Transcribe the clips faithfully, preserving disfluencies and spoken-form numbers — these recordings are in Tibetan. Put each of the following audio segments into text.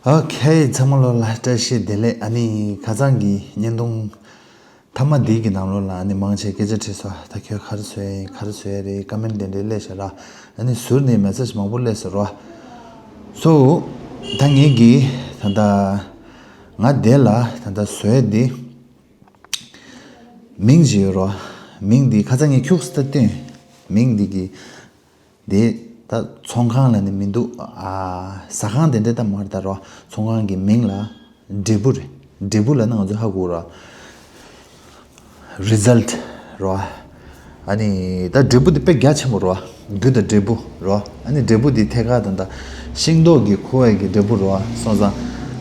ཨོ་ཁེ། ཚང་མ་ལོ་ལ་བཀྲ་ཤིས་བདེ་ལེགས། ཨ་ནི་ཁ་སང་གི་བརྙན་ཐུང་མཐའ་མ་འདི་གི་ནང་ལོགས་ལ་ཨ་ནི་མང་ཆེ་སྐད་ཆ་དྲིས་སོང་། ད་ཁྱོད་ག་རེ་བཟོས་ཡིན། ག་རེ་བཟོས་ཡ་རེད། ཀ་མེན་དེ་འདྲས་སླེབས་ཤག་ར། ཨ་ནི་ཟུར་ནས་མེ་སེ་ཇི་མང་པོ་སླེབས་སོང་ར། སོ་ད་ངེད་ཀྱི་ད་ལྟ་ང་དེ་ལ་ད་ལྟ་བཟོས་འདི། མིང་ཅིག་ཡོད་རོ། མིང་འདི་ཁ་སང་ངས་ཁྱུག་ཙམ་བཏོན། མིང་འདི་གི་འདི་ད་ཚོང་ཁང་ལ་ནི་མི་འདུག་ཨ། ཟ་ཁང་དེ་འདྲ་ད་མ་རེད་ད་རོ། ཚོང་ཁང་གི་མིང་ལ་འབྲས་བུ་རེད། འབྲས་བུ་ལབ་ན་ང་ཚོ་ཧ་གོ་རོ། རི་ཛལ་ཊི་རོ། ཨ་ནི་ད་འབྲས་བུ་འདི་དཔེ་རྒྱ་ཆེན་པོ་རོ། རྒྱུ་དང་འབྲས་བུ་རོ། ཨ་ནི་འབྲས་བུ་འདི་ཐད་ཀར་ད་ད་ཤིང་ཏོག་གི་ཁུ་བ་གི་འབྲས་བུ་རོ། སོང་ཙང་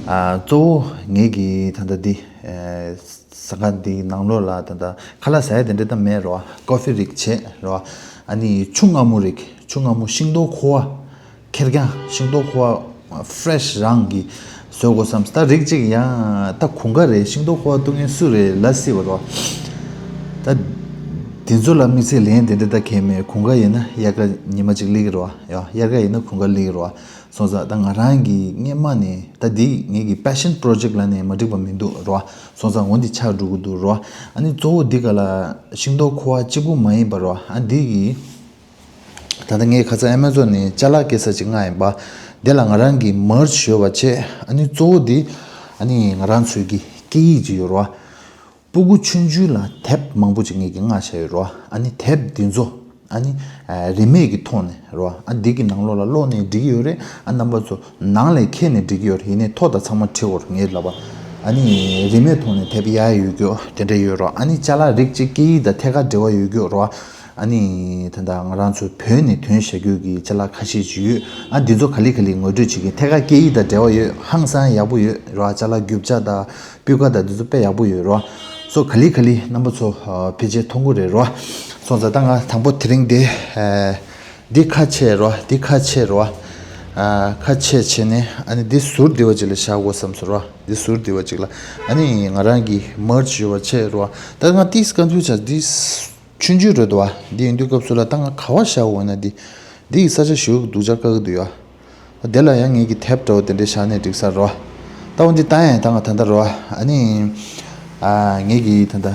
ཨ་གཙོ་བོ་ངེད་ཀྱི་ད་ད་འདི་ཨ། ཟ་ཁང་འདིའི་ནང་ལོགས་ལ་ད་ལྟ་ཁ་ལག་ཟ་ཡ་དེ་འདྲ་ད་མེད་རོ། ཀོ་ཧྥི་རིགས་བྱས་རོ། ཨ་ནི་ཆུ་མངར་མོ་རིགས། ཆུ་མངར་མོ་ཤིང་ཏོག་ཁུ་བ། ཁེར་རྐྱང་ཤིང་ཏོག་ཁུ་བ་ཕེ་རེ་ཤི་རང་གིས་བཟོ་དགོས་བསམ། ད་རིགས་གཅིག་ཡང་ད་དགུན་ཁ་རེད། ཤིང་ཏོག་ཁུ་བ་བཏུང་མཁན་སུ་རེད་ལབ་སྲིད་པ་རོ། ད་དེ་ཚོ་ལ་དམིགས་བསལ་ལན་དེ་འདྲ་ད་གང་ཡང་མེད། དགུན་ཁ་ཡིན་ན་དབྱར་ཁ་ཉི་མ་གཅིག་སླེབས་ཀྱི་རོ། ཡ་དབྱར་ཁ་ཡིན་ན་དགུན་ཁ་སླེབས་ཀྱི་རོ། སོང་ཙང་ད་ང་རང་གི་སྔས་མ་ནས་ད་འདི་ངེད་ཀྱི་པེ་ཤན་པོ་རོ་ཇེག་ལབ་ནས་མ་འགྲིག་པ་མི་འདུག་རོ། སོང་ཙང་འོ་འདི་ཆགས་འགྲོ་གི་འདུག་རོ། ཨ་ནི་གཙོ་བོ་འདི་ག་ལ་ཤིང་ཏོག་ཁུ་བ་གཅིག་པུ་མ་ཡིན་པ་རོ། ཨ་འདི་གི་ད་ལྟ་ངས་ཁ་སང་ཨེ་མ་ཛོན་ནས་ཅ་ལག་སྐྱེལ་ས་ཅིག་མངགས་ཡིན་པ། འདི་ལ་ང་རང་གི་མར་ཅི་ཡོད་པ་བྱས། ཨ་ནི་གཙོ་བོ་འདི་ཨ་ནི་ང་རང་ཚོའི་གི་སྐད་ཡིག་ཅིག་ཡོད་རོ། སྤུ་གུ་ཆུང་ཆུང་ལ་དེབ་མང་པོ་ཅིག་ངེད་ཀྱིས་མངགས་བཞག་ཡོད་རོ། ཨ་ནི་དེབ་འདི་ཚོ་ཨ་ནི་ཨ་རིན་མེད་ཀྱི་ཐོག་ནས་རོ། ཨ་འདི་གི་ནང་ལོགས་ལ་ཀློག་ནས་འགྲིག་གི་ཡོད་རེད། ཨ་རྣམ་པ་ཚོ་ནང་ལ་འཁྱེར་ནས་འགྲིག་གི་ཡོད་རེད། ཡིན་ནའི་ཐོག་དང་ཚང་མ་བྲིས་དགོས་རེད་ངས་ལབ་པ། ཨ་ནི་རིན་མེད་ཐོག་ནས་དེབ་གཡར་ཡོད་རྒྱུ་དེ་འདྲ་ཡོད་རོ། ཨ་ནི་ཅ་ལག་རིགས་གཅིག་སྐད་ཡིག་དང་ཐད་ཀར་འབྲེལ་བ་ཡོད་རྒྱུ་རོ། ཨ་ནི་ད་ལྟ་ང་རང་ཚོ་བོད་ནས་ཐོན་བཞག་རྒྱུ་གི་ཅ་ལག་ཁ་ཤས་ཅིག་ཡོད། ཨ་འདི་ཚོ་ག་ལེ་ག་ལེ་ངོ་སྤྲོད་བྱེད་ཀྱི། ཐད་ཀར་སྐད་ཡིག་དང་འབྲེལ་བ་ཡོད། ཧང་སང་ཡག་པོ་ཡོད་རོ། ཅ་ལག་རྒྱུ་ཆ་དང་། སྤུས་ཀ་དང་འདི་ཚོ་དཔེ་ཡག་པོ་ཡོད་རོ། སོ་ག་ལེ་ག་ལེ་རྣམ་པ་ཚོ་ཨ་ཕལ་ཆེར་མཐོང་གི་རེད་རོ། སོང་ཙང་ད་ང་དང་པོ་དེ་རིང་འདི་ཨ་འདི་ཁ་ཕྱེ་རོ། འདི་ཁ་ཕྱེ་རོ། ཨ་ཁ་ཕྱེ་བྱས་ནས་ཨ་ནི་འདི་ཟུར་འདི་བ་ཅིག་ལ་བཞག་དགོས་བསམ་སོང་རོ། འདི་ཟུར་འདི་བ་ཅིག་ལ་ཨ་ནི་ང་རང་གི་མར་ཅི་ཡོད་པ་བྱས་རོ། ད་ང་ཏིས་ཀོན་ཕིའུ་ཛ་འདི་ཆུང་ཆུང་རེད་འདུག་བ། འདི་ཡིན་དུས་སྐབས་སུ་ལ་ད་ང་ག་བ་བཞག་དགོས་ན་འདི། འདི་ཡི་ས་ཆ་ཞེ་པོ་སྡུག་ཅག་དཀའ་གི་འདུག་ཡ། དེ་ལ་ཡང་ངེད་ཀྱི་དེབ་འདྲ་བོ་དེ་འདྲས་བཞག་ནས་འགྲིག་ས་རོ། ལྟ་བ་འདི་ལྟ་ཡང་ད་ང་ད་ལྟ་རོ། ཨ་ནི། ཨ་ངེད་ཀྱི་ད་ལྟ་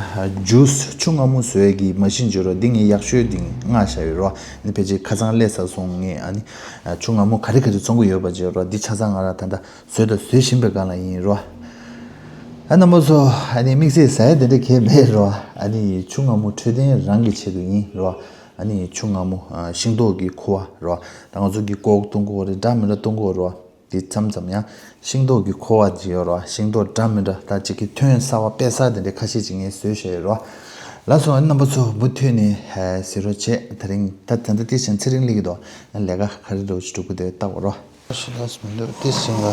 ཇུས་ཆུ་མངར་མོ་བཟོ་ཡས་ཀྱི་མ་ཤིན་ཅིག་རོ། འདི་ངས་ཡག་ཤོས་འདི་མངགས་བཞག་ཡོད་རོ། ཨ་ནི་ཕལ་ཆེར་ཁ་སང་སླེབས་ཚར་སོང་། ངས་ཨ་ནི་ཨ་ཆུ་མངར་མོ་ག་རེ་ག་རེ་བཙོང་གི་ཡོད་པ་ཅིག་རོ། འདི་ཆ་ཚང་ང་རང་ད་ལྟ་བཟོས་དང་བཟོ་བཞིན་པའི་སྒང་ལ་ཡིན་རོ། ཨ་རྣམ་པ་ཚོ་ཨ་ནི་དམིགས་བསལ་ཟ་ཡས་དེ་འདྲ་གང་ཡང་མེད་རོ། ཨ་ནི་ཆུ་མངར་མོ་འཕྲོད་བསྟེན་རང་གི་ཆེད་དུ་ཡིན་རོ། ཨ་ནི་ཆུ་མངར་མོ་ཨ་ཤིང་ཏོག་གི་ཁུ་བ་རོ། ད་ང་ཚོ་གི་ཀོག་བཏུང་གི་ཡོད་རེད། འདྲ་མི་འདྲ་བཏུང་གི་ཡོད་རོ། དེ་མཚམས་མཚམས་ཡང་ཤིང་ཏོག་གི་ཁུ་བ་ཅིག་ཡོད་རོ། ཤིང་ཏོག་འདྲ་མི་འདྲ་ད་ཅིག་གི་ཐོན་གསར་བ་དཔེ་གསར་དེ་འདྲ་ཁ་ཤས་ཅིག་ངས་བཟོས་བཞག་ཡོད་རོ། ལགས་སོ། ཨ་ནི་རྣམ་པ་ཚོ་མུ་མཐུད་ནས་ཨ་གཟིགས་རོགས་བྱེད། དེ་རིང་ད་ད་ལྟ་དེ་བཞིན་ཚེ་རིང་ལེགས་འདུག་ལས་ཀ་ག་རེ་འདྲ་བོ་ཅིག་སྒྲུབ་ཀྱི་འདུག་ལྟ་དགོས་རོ། ཤི་ལ་སི་མི་འདུག་དེ་བཞིན་ལ།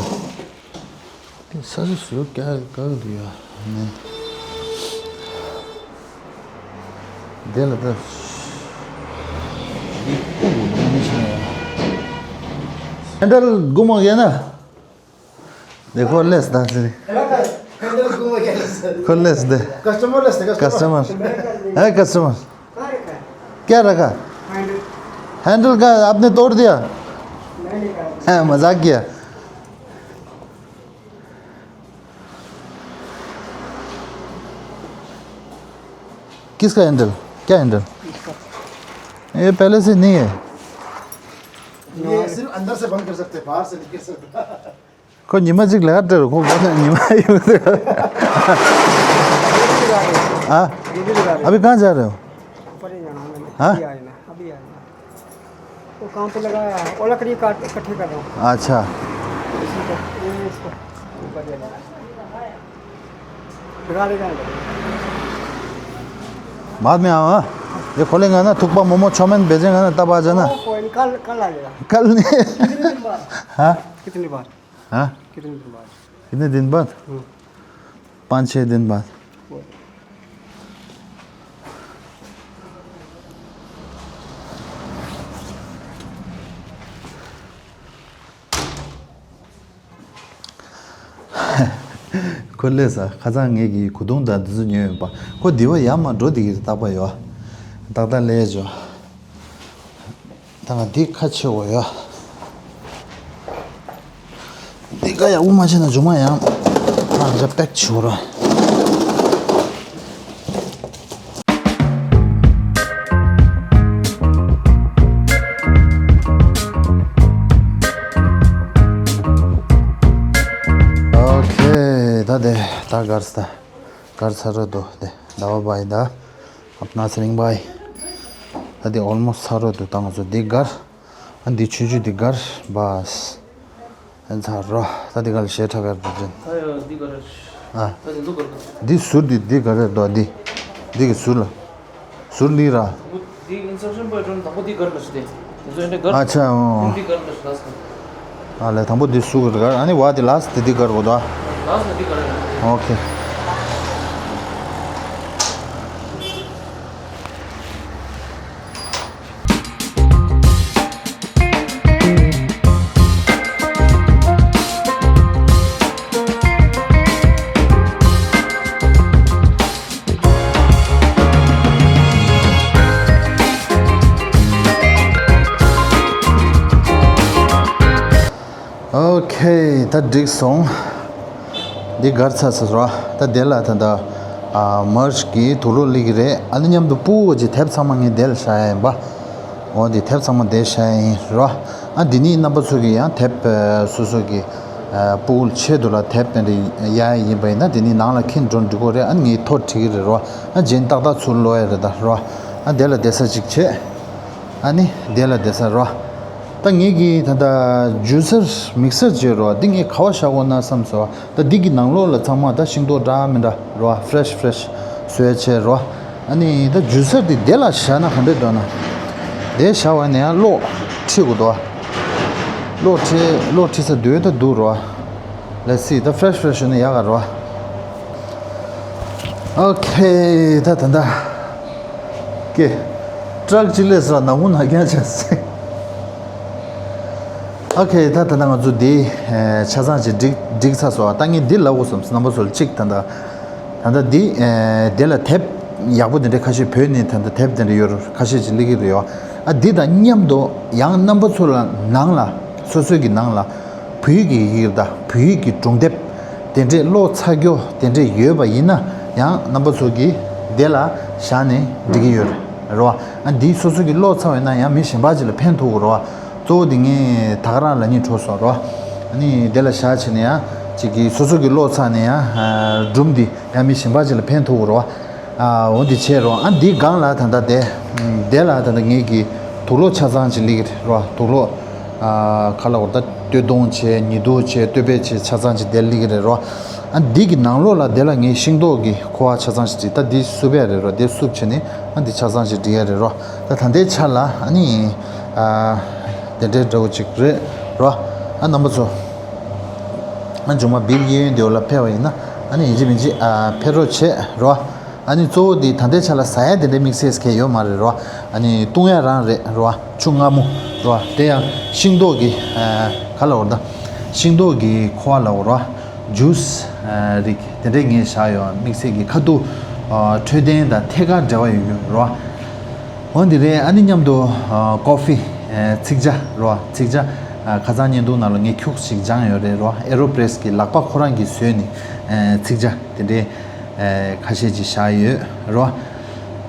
དེ་ས་ཆ་བཟོས་རྒྱག་དགའ་གི་འདུག་ཡ། ནས། དེ་ལ་ད། འདི་ཁོ་བོ་ལུང་མི་ཤེས་ཡ། ཧན་ཌལ་སྒུར་མ་གས་ན། देखो लेस दांसरी। Hello, hello, घूम गया लेस। खोल लेस दे। कस्टमर लेस दे, कस्टमर। कस्टमर। है कस्टमर। क्या रखा? हैंडल का आपने तोड़ दिया? हाँ, मजाक किया। किसका हैंडल? क्या हैंडल? ये पहले से नहीं है। ये सिर्फ अंदर से बंद कर सकते हैं, बाहर से नहीं कर सकते। ཁོ་ཉི་མ་གཅིག་ལས་ཀ་སྤྲད་རོགས། ཁོ་ཉི་མ་ཡོད། हाँ? अभी कहाँ जा रहे हो? ऊपर ही जाना है मैंने। हाँ? अभी आया ना, अभी आया ना। वो काम पे लगा है, वो लकड़ी काट, इकट्ठी कर रहा हूँ। अच्छा। इसी को, ये इसको ऊपर ले जाना। लगा देगा। बाद में आओ, हाँ? ये खोलेंगे ना, थुक्पा, मोमो, चाउमीन भेजेंगे ना, तब आ जाना। ओ, कोई नहीं, कल, कल आ जाएगा। कल नहीं। कितने दिन बाद? हाँ? कितने बाद? हाँ? कितने दिन बाद? कितने दिन बाद? हम्म। पाँच छः दिन बाद। ཁོ་ལས་ས་ཁ་སང་ངེད་ཀྱིས་གོས་ཐུང་དང་འདི་ཚོ་ཉོས་ཡོད་པ། ཁོ་འདི་བ་ཡར་མར་འགྲོ་བསྡད་ཀྱི་རེད། རྟག་པར་ཡོད། ཏག་ཏག་ལས་བྱོས། ད་ང་འདི་ཁ་ཕྱེ་འོ་ཡ། དེ་ག་ཡག་པོ་མ་བྱས་ན་མཇུག་མ་ཡང་ང་འདྲ་པེག་བྱེད་དགོས་ར། ཨོ་ཁེ། ད་དེ་ད་གར་ས་གར་ཚར་རོ་དོ། དེ་ཟླ་བ་བའི་ད་ཨབ་ན་སེ་རིང་བའི་ད་དེ་ཨོལ་མོ་སི་ཚར་རོ་དོ། ད་ང་ཚོ་དེ་གར། ཨ་འདི་ཆུང་ཆུང་འདི་གར་བས། ཨ་ཚར་རོ། ད་འདི་གར་ལ་ཞེ་དྲག་གར་འདུག་ཅན། ད་ཡ་འདི་གར། ཨ། ད་འདི་ཚོ་གར་ག་འདི་ཟུར་འདི་འདི་གར་རེད་དོ། འདི་འདི་གི་ཟུར་ལ་ཟུར་ལི་ར། འདི་ཨིན་སི་ཊྲག་ཤན་པོ་ཡི་ཀྲོན་དང་པོ་འདི་གར་ལ་ཞིག་སྟེ། འདི་ཚོ་ཨེ་འདྲ་གར། ཨ་ཆ་འོ། འདི་གར་ལ་ཞིག་ལ་སོང་། ཨ་ལས་དང་པོ་འདི་ཟུར་གར་གར། ཨ་ནི་བ་འདི་ལ་སི་འདི་འདི་གར་གོ་དོ། ལ་སི་འདི་གར། ཨོ་ཁེ། ཨོ་ཁེ། ད་འགྲིག་སོང་། འདི་གར་ཚར་ཚར་རོ། ད་དེ་ལ་ད་ད་ཨ་མར་ཅི་གི་དུག་ལོག་སླེབས་ཀྱི་རེད། ཨ་ནི་མཉམ་དུ་སྤུ་གུ་གི་དེབ་ཚང་མ་ངས་དེ་ལ་བཞག་ཡ་ཡིན་པ། འོ་འདི་དེབ་ཚང་མ་དེ་བཞག་ཡ་ཡིན་རོ། ཨ་འདི་ནི་རྣམ་པ་ཚོ་གི་ཡང་དེབ་ཨ་སོ་སོ་གི་ཨ་སྤུ་གུ་ཆེད་དུ་ལ་དེབ་དེ་འདྲ་ཡ་ཡིན་པ་ཡིན་ན་དེ་ནི་ནང་ལ་འཁྱེར་འགྲོ་འགྲིག་གོ་རེད། ཨ་ངས་ཐོ་བྲིས་ཀྱི་རེད་རོ། ཨ་རྗེས་ཏག་ཏག་ཚུར་ལོག་ཡ་རེད་ད་རོ། ཨ་དེ་ལ་བསྡད་ས་གཅིག་བྱེད། ཨ་ནི་དེ་ལ་བསྡད་ས་རོ། ད་ངེད་ཀྱིས་ད་ལྟ་ཇུ་སར་མིག་སར་བྱས་རོ། འདི་ངས་ག་བ་བཞག་དགོས་ན་བསམ་སོང་། ད་འདི་གི་ནང་ལོགས་ལ་ཚང་མ་ད་ཤིང་ཏོག་འདྲ་མི་འདྲ་རོ། ཕེ་རེ་ཤི་ཕེ་རེ་ཤི་བཟོས་བྱས་རོ། ཨ་ནི་ད་ཇུ་སར་འདི་དེ་ལ་བཞག་ན་ག་འདྲ་འདུག་ན། དེ་བཞག་པ་ནས་ཡང་གློག་ཁྲིད་དགོས་འདུག་གློག་ཁྲིད་གློག་ཁྲིད་ས་འདུག་ད་འདུག་རོ། ལེ་སི། ད་ཕེ་རེ་ཤི་ཕེ་རེ་ཤི་བྱུང་ན་ཡག་ག་རོ། ཨོ་ཁེ། ད་ད་ད། ཀེ། ཊག་ཅིག་སླེབས་སོང་། ནག་མོ་ནག་རྐྱང་བྱས་སོང་། ཨོ་ཁེ། ད་ད་ད་ང་ཚོ་འདི་ཨེ་ཆ་ཚང་ཅིག་འགྲིག་འགྲིག་ཚར་སོང་། ད་ངས་འདི་ལབ་དགོས་བསམ་སོང་། རྣམ་པ་ཚོ་ལ་གཅིག་ད་ད་ད་ད་འདི་ཨེ་དེ་ལ་དེབ་ཡག་པོ་དེ་འདྲ་ཁ་ཤས། བོད་ནས་ད་ད་དེབ་དེ་འདྲ་ཡོད་རེད། ཁ་ཤས་ཅིག་སླེབས་ཀྱི་རེད་ཡོད། ཨ་འདི་དང་མཉམ་དུ་ཡང་རྣམ་པ་ཚོ་ལ་ནང་ལ་སོ་སོའི་གི་ནང་ལ་བོད་ཡིག་གི་ཡི་གེ་དང་བོད་ཡིག་གི་སྒྲུང་དེབ་དེ་འདྲས་ཀློག་ཚར་རྒྱུ་དེ་འདྲས་ཡོད་པ་ཡིན་ན་ཡང་རྣམ་པ་ཚོ་གིས་དེ་ལ་བཞག་ནས་འགྲིག་གི་ཡོད་རེད་བ། ཨ་འདི་སོ་སོ་གིས་ཀློག་ཚར་བ་ཡིན་ན་ཡང་མི་གཞན་པ་ཅིག་ལ་ཕན་ཐོགས་ཀྱི་རེད་བ། གཙོ་བོ་དེ་ངས་ད་ག་རང་ལབ་སྙིང་བྲོ་སོང་རེད་བ། ཨ་ནི་དེ་ལ་བཞག་བྱས་ནས་ཡང་ཅིག་གིས་སོ་སོ་གིས་ཀློག་ཚར་ནས་ཡང་སྒྲུང་འདི་ཡང་མི་གཞན་པ་ཅིག་ལ་ཕན་ཐོགས་ཀྱི་རེད་བ། ཨ་འོ་འདི་བྱས་རོགས། ཨ་འདི་སྒང་ལ་ད་ལྟ་དེ་དེ་ལ་ད་ལྟ་ངེད་ཀྱི་དུག་ལོག་ཆ་ཚང་ཅིག་སླེབས་ཀྱི་རེད་རོགས། དུག་ལོག་ཨ་ག་ལ་བར་ད་སྟོད་ཐུང་བྱས། ཉི་དུག་བྱས། སྟོད་པད་བྱས། ཆ་ཚང་ཅིག་དེ་སླེབས་ཀྱི་རེད་རོགས། ཨ་འདི་གི་ནང་ལོགས་ལ་དེ་ལ་ངས་ཤིང་ཏོག་གི་ཁུ་བ་ཆ་ཚང་ཅིག་བྲིས། ད་འདི་བསུབ་ཡ་རེད་རོགས། དེ་བསུབ་བྱས་ནས་ཨ་འདི་ཆ་ཚང་ཅིག་བྲིས་ཡ་རེད་རོགས། ད་ད་ལྟའི་ཆ་ལ་ཨ་ནི་ཨ་དེ་འདྲའི་འདྲ་བོ་ཅིག་རེད་རོགས། ཨ་རྣམ་པ་ཚོ། ཨ་མཇུག་མ་བིར་གཡས་གཡོན་དེ་བ་ལ་ཕེབས་པ་ཡིན་ན་ཨ་ནི་ཡིན་གཅིག་མིན་གཅིག་ཨ་ཕེབས་རོགས་བྱེད་རོགས། ཨ་ནི་གཙོ་བོ་དེ་ད་ལྟའི་ཆ་ལ་ཟ་ཡ་དེ་འདྲའི་དམིགས་བསལ་གང་ཡང་ཡོད་མ་རེད་རོགས། ཨ་ནི་བཏུང་ཡ་རང་རེད་རོགས། ཆུ་མངར་མོ་རོགས། དེ་ཡང་ཤིང་ཏོག་གི་ཨ་ག་ལ་བར་ད་ཤིང་ཏོག་གི་ཁུ་བ་ལ་བར་རོགས། ཇུས་ཨ་རིགས་དེ་འདྲའི་ངས་བཞག་ཡོད། དམིགས་བསལ་གྱི་ཁ་ཐུག་ཨ་འཕྲོད་བསྟེན་དང་ཐད་ཀར་འབྲེལ་བ་ཡོད་རྒྱུ་རོགས། འོ་འདི་རེད། ཨ་ནི་མཉམ་དུ་ཨ་ཀོ་ཕི་ཨ་ཚིག་ཇ་རོ། ཚིག་ཇ་ཨ་ཁ་སང་བརྙན་ཐུང་ནང་ལ་ངས་ཁྱུག་ཅིག་སྦྱངས་ཡོད་རེད་རོ། ཨེ་རོ་པི་རེ་སི་གི་ལག་པ་ཁོ་རང་གིས་བཟོས་ནས་ཨ་ཚིག་ཇ་དེ་འདྲའི་ཨ་ཁ་ཤས་ཅིག་བཞག་ཡོད་རོ།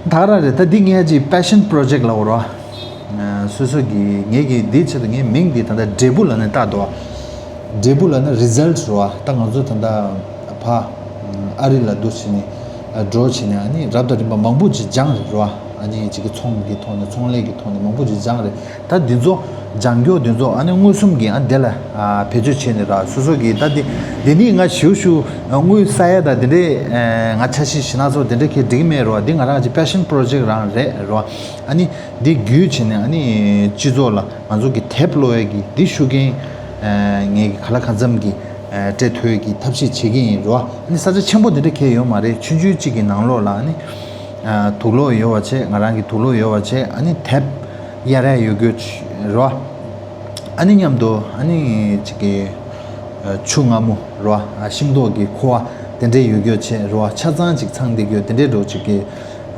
ད་ག་རང་རེད། ད་འདི་ངའི་ཅིག་པེ་ཤན་པོ་རོ་ཇེག་ལབ་རོ། ཨ་སོ་སོ་གི་ངེད་ཀྱི་འདིའི་ཆེད་དུ་ངའི་མིང་འདི་ད་ལྟ་འབྲས་བུ་ལབ་ནས་བཏགས་འདུག་འབྲས་བུ་ལབ་ན་རི་ཛལ་ཊི་རོ། ད་ང་ཚོ་ད་ལྟ་ཕ་ཨ་རི་ལ་འདུག་བྱས་ནས་འགྲོ་བྱས་ནས་ཨ་ནི་རབ་དང་རིམ་པ་མང་པོ་ཅིག་སྦྱངས་རེད་རོ། ཨ་ནི་ཅིག་གི་ཚོང་གི་ཐོག་ནས། ཚོང་ལས་ཀྱི་ཐོག་ནས་མང་པོ་ཅིག་སྦྱངས་རེད། ད་འདི་ཚོ་སྦྱང་རྒྱུ་འདི་ཚོ་ཨ་ནི་མངོན་སུམ་གྱིས་ཨ་འདི་ལ་ཨ་བེད་སྤྱོད་བྱས་ནས་ར། སོ་སོ་གིས་ད་འདི་འདི་ནི་ང་ཞེ་པོ་ཞིག་དངུལ་བསགས་ཡ་ད་འདི་འདྲའི་ཨ་ང་འཆར་གཞི་ཞིག་ན་ཚོ་དེ་འདྲ་གས་འགྲིག་མེད་རོ། འདི་ང་རང་གི་པེ་ཤན་པོ་རོ་ཇེག་རང་རེད་རོ། ཨ་ནི་འདི་བརྒྱུད་བྱས་ནས་ཨ་ནི་སྤྱི་ཚོགས་ལ་ང་ཚོ་གི་དེབ་ཀློག་ཡས་ཀྱི་འདི་ཤུགས་རྐྱེན་ཨ་ངས་ག་ལ་གང་འཚམ་གྱི་ཨ་སྤྲད་ཐུབ་ཡས་ཀྱི་ཐབས་ཤེས་བྱེད་ཀྱི་ཡིན་རོ། ཨ་ནི་ས་ཆ་ཆེན་པོ་འདི་འདྲ་གས་ཡོད་མ་རེད། ཆུང་ཆུང་གཅིག་གི་ནང་ལོགས་ལ་ཨ་ནི་ཨ་དུག་ལོག་ཡོད་པ་བྱས། ང་རང་གི་དུག་ལོག་ཡོད་པ་བྱས། ཨ་ནི་དེབ་གཡར་ཡ་ཡོད་རྒྱུ་རོ། ཨ་ནི་མཉམ་དུ་ཨ་ནི་ཅིག་གི་ཨ་ཆུ་མངར་མོ་རོ། ཨ་ཤིང་ཏོག་གི་ཁུ་བ་དེ་འདྲས་ཡོད་རྒྱུ་བྱས་རོ། ཆ་ཚང་ཅིག་ཚང་བསྡད་རྒྱུ་དེ་འདྲས་འགྲོ་ཅིག་གི་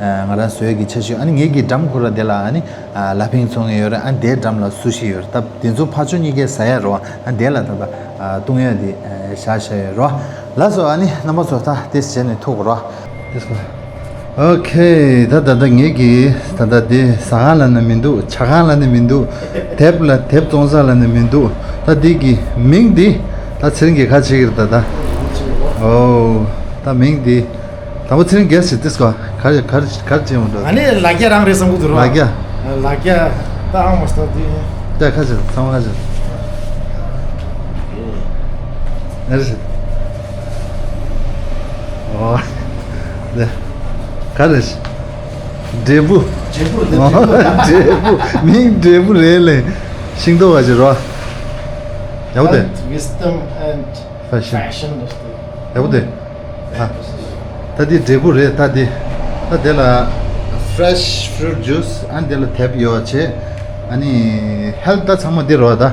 ཨ་ང་རང་བཟོ་ཡས་ཀྱི་འཆར་གཞི། ཨ་ནི་ངེད་ཀྱི་འགྲམ་ཁོ་ར་དེ་ལ་ཨ་ནི་ཨ་ལ་ཕིང་ཚོང་ཡོད་རེད། ཨ་དེའི་འགྲམ་ལ་སུ་ཤི་ཡོད་རེད། ད་དེ་ཚོ་ཕར་ཕྱོགས་གཉིས་ཀས་ཟ་ཡ་རོ། ཨ་དེ་ལ་ད་ད་ བཏུང་ཡ་དེ་བཞག་བཞག་ཡོད་རོ། ལགས་སོ། ཨ་ནི་རྣམ་པ་ཚོ་ད་དེ་བྱས་ནས་ཐུག་རོ། ཨོ་ཁེ། ད་ད་ད་ངེད་ཀྱིས་ད་ད་དེ་ཟ་ཁང་ལབ་ནི་མི་འདུག་ཇ་ཁང་ལབ་ནི་མི་འདུག་དེབ་ལ་དེབ་བཙོང་ས་ལབ་ནི་མི་འདུག་ད་དེ་གི་མིང་དེ་ད་ཚེ་རིང་གིས་ག་བྱེད་ཀྱི་རེད་ད་ད། ཨོ། ད་མིང་དེ། དང་པོ་ཚེ་རིང་གས་ཞིག་ཏིས་གོ། གར་གར་གར་ཅེས་མོ་འགྲོ། ཨ་ནི་ལ་རྒྱ་རང་རེད་བསམ་གི་འདུག་རོ། ལ་རྒྱ། ལ་རྒྱ། ད་ཨང་མ་སྟོར་དུས། ད་ཁ་ཅིག་ཚང་མ་ཁ་ཅིག་ཨ་རེ། ཨོ། ད་ག་རེ། འབྲས་བུ། འབྲས་བུ་རེད། འོ། འབྲས་བུ་རེད། འབྲས་བུ། མིང་འབྲས་བུ་རེད་ལེ། ཤིང་ཏོག་ག་ཅིག་རོ། ཡག་པོ་དེ། Health, wisdom and fashion. Fashion. ཡག་པོ་དེ། ཨ། ད་འདི་འབྲས་བུ་རེད་ད་འདི། ད་དེ་ལ་fresh fruit juice ཨ་འདི་ལ་དེབ་ཡོད་བྱས། ཨ་ནི་health ད་ཚང་མ་འདི་རོ་ད།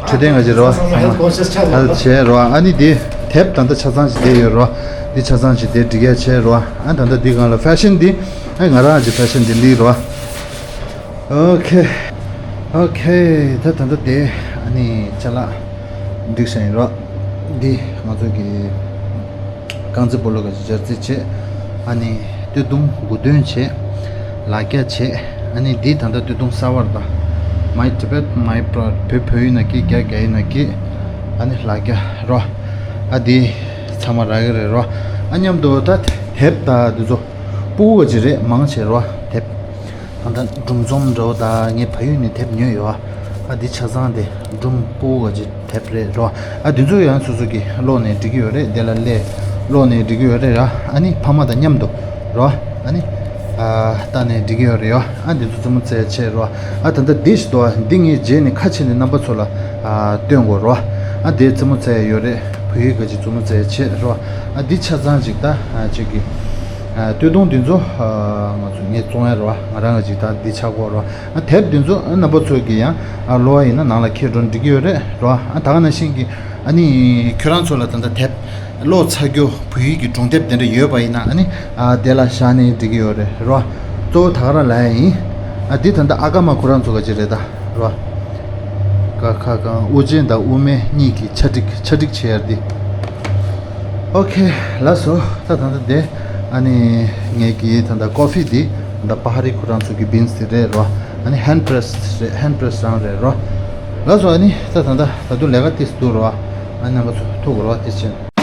འཕྲོད་བསྟེན་ག་ཅིག་རོ། ཚང་མ་health conscious ཆགས་ལ་health བྱས་རོ། ཨ་ནི་འདི་དེབ་ད་ལྟ་ཆ་ཚང་ཞིག་བསྡད་ཡོད་རོ། འདི་ཆ་ཚང་ཞིག་དེ་འགྲིག་ཡ་བྱས་རོ། ཨ་ད་ལྟ་འདི་སྒང་ལ་fashion འདི། ཨ་ང་རང་གི་fashion འདི་འདི་རོ། ཨོ་ཁེ། ཨོ་ཁེ། ད་ད་ལྟ་དེ་ཨ་ནི་ཅ་ལག་འགྲིག་བཞག་ཡིན་རོགས། འདི་ང་ཚོ་གི་རྐང་རྩེད་སྤོ་ལོ་ག་ཅིག་སྦྱར་རྩེ་བྱེད། ཨ་ནི་སྟོད་ཐུང་དགུ་སྟོན་བྱེད། ལ་རྒྱ་བྱེད། ཨ་ནི་འདི་ད་ལྟ་སྟོད་ཐུང་གསར་བར་ད། My Tibet My Pride བོད་བོད་ཡིན་ན་སྐད། རྒྱ་རྒྱ་ཡིན་ན་སྐད། ཨ་ནི་ལ་རྒྱ་རོ། ཨ་འདི་ཚང་མ་རག་གི་རེད་རོ། ཨ་མཉམ་དུ་ད་དེབ་ད་འདི་ཚོ་སྤུ་གུ་ག་ཅིག་རེད་མང་ཆེ་རོ་དེབ། ད་ལྟ་སྒྲུང་རྩོམ་འདྲ་བོ་དང་ངའི་ཕ་ཡུལ་ནས་དེབ་ཉོས་ཡོད་ཨ། ཨ་འདི་ཆ་ཚང་དེ་སྒྲུང་སྤུ་གུ་ག་ཅིག་དེབ་རེད་རོ། ཨ་འདི་ཚོ་ཡང་སོ་སོ་གིས་ཀློག་ནས་འགྲིག་གི་ཡོད་རེད། དེ་ལ་སླེབས་ཀློག་ནས་འགྲིག་གི་ཡོད་རེད་ར། ཨ་ནི་ཕ་མ་དང་མཉམ་དུ་རོ། ཨ་ནི་ཨ་ལྟ་ནས་འགྲིག་གི་ཡོད་རེད་ཡོ། ཨ་འདི་ཚོ་རྩེད་མོ་རྩེ་བྱེད་རོ། ཨ་ད་ལྟ་འདི་ཞིག་འདུག་ཨ། འདི་ངས་རྗེས་ནས་ཁ་ཕྱེ་ནས་རྣམ་པ་ཚོ་ལ་ཨ་སྟོན་དགོས་རོ། ཨ་འདི་རྩེད་མོ་རྩེ་ཡོད་རེད། བོད་ཡིག་ག་ཅིག་རྩེད་མོ་རྩེ་བྱེད་རོ། ཨ་འདི་ཆ་ཚང་ཅིག་ད་ཨ་ཅིག་གི་ཨ་སྟོད་ཐུང་འདི་ཚོ་ཨ་ང་ཚོ་ངས་བཙོང་ཡ་རོ། ང་རང་ག་ཅིག་ད་འདི་ཆགས་གོ་རོ། ཨ་དེབ་འདི་ཚོ་ཨ་རྣམ་པ་ཚོ་གི་ཡང་ཨ་ཀློག་པ་ཡིན་ན་ནང་ལ་འཁྱེར་འགྲོ་འགྲིག་གི་ཡོད་རེད་རོ། ཨ་ད་ག་ནང་བཞིན་གྱི་ཨ་ནི་ཁྱོད་རང་ཚོ་ལ་ད་ལྟ་དེབ་ཀློག་ཚར་རྒྱུ་བོད་ཡིག་གི་སྒྲུང་དེབ་དེ་འདྲ་ཡོད་པ་ཡིན་ན་ཨ་ནི་ཨ་དེ་ལ་བཞག་ནས་འགྲིག་གི་ཡོད་རེད་རོ། གཙོ་བོ་ད་ག་རང་ལབ་ཡ་ཡིན། ཨ་འདི་ད་ལྟ་ཨ་ཀ་མ་ཁོ་རང་ཚོ་ག་ཅིག་རེད་ད་རོ། ཀ་ཁ་གང་དབུ་ཅན་དང་དབུ་མེད་གཉིས་ཀྱི་ཆ་སྒྲིག་ཆ་སྒྲིག་བྱེད་ཡ་འདི། ཨོ་ཁེ། ལགས་སོ། ད་ད་ལྟ་དེ་ཨ་ནི་ངེད་ཀྱི་ད་ལྟ་ཀོ་ཧྥི་འདི་ད་ལྟ་པ་ཧ་རི་ཁོ་རང་ཚོ་གི་བིན་སི་དེ་རེད་རོ། ཨ་ནི་hand press རེད། hand press རང་རེད་རོ། ལགས་སོ། ཨ་ནི་ད་ད་ལྟ་ད་དུང་ལས་ཀ་ཏིས་འདུག་རོ། ཨ་ནི་རྣམ་པ་ཚོ་ཐུག་རོ། ཏིས་ཆེན།